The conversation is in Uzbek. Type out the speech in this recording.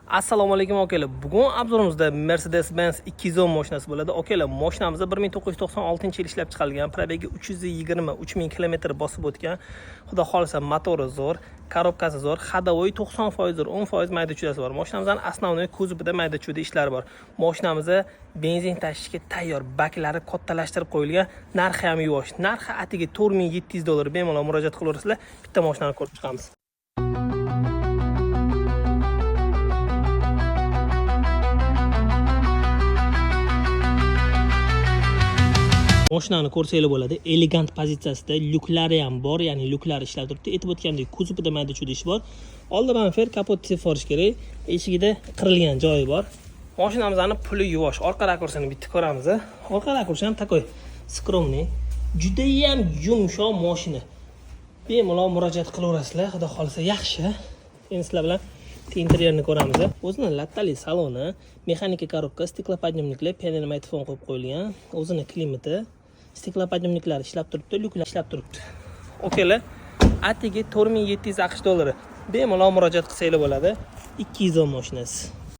Assalomu alaykum, akalar. Bugun obzorimizda Mercedes-Benz 210 mashinasi bo'ladi. Akalar, mashinamiz 1996-yil ishlab chiqarilgan, пробег i 323 ming kilometr bosib o'tgan. Xudo xolisa, motori zo'r, korobkasi zo'r, ходовой 90% zo'r, 10% mayda chuydasi bor. Mashinamizning основной kuzovida mayda chuyda ishlari bor. Mashinamiz benzin tashishga tayyor, baklari kattalashtirib qo'yilgan, narxi ham yuvosh. Narxi atigi 4700 dollar. Bemalol murojaat qilaverasizlar. Bitta mashinani ko'rib chiqamiz. Mashinani ko'rsanglar bo'ladi. Elegant pozitsiyasida, lyuklari ham bor, ya'ni lyuklari ishlab turibdi. Aytib o'tgandek, kuzovida mayda chuyda ish bor. Oldi bamper, kapot tepib kerak. Eshigida qirilgan joyi bor. Mashinamizni puli yuvosh. Orqa rakursini bitta ko'ramiz. Orqa rakursi ham такой скромный. Judayam yumshoq mashina. Bemalol murojaat qilaverasizlar, xudo xohlasa yaxshi. Endi sizlar bilan interyerni ko'ramiz. O'zini lattali saloni, mexanika korobka, стеклоподъёмник lar, pianino, magnitofon qo'yib qo'yilgan, o'zini klimati, стеклоподъёмник lar ishlab turibdi, lyuklar ishlab turibdi. Okalar, atigi 4700 AQSh dollari. Bemalol murojaat qilsanglar bo'ladi. 210 mashinasi.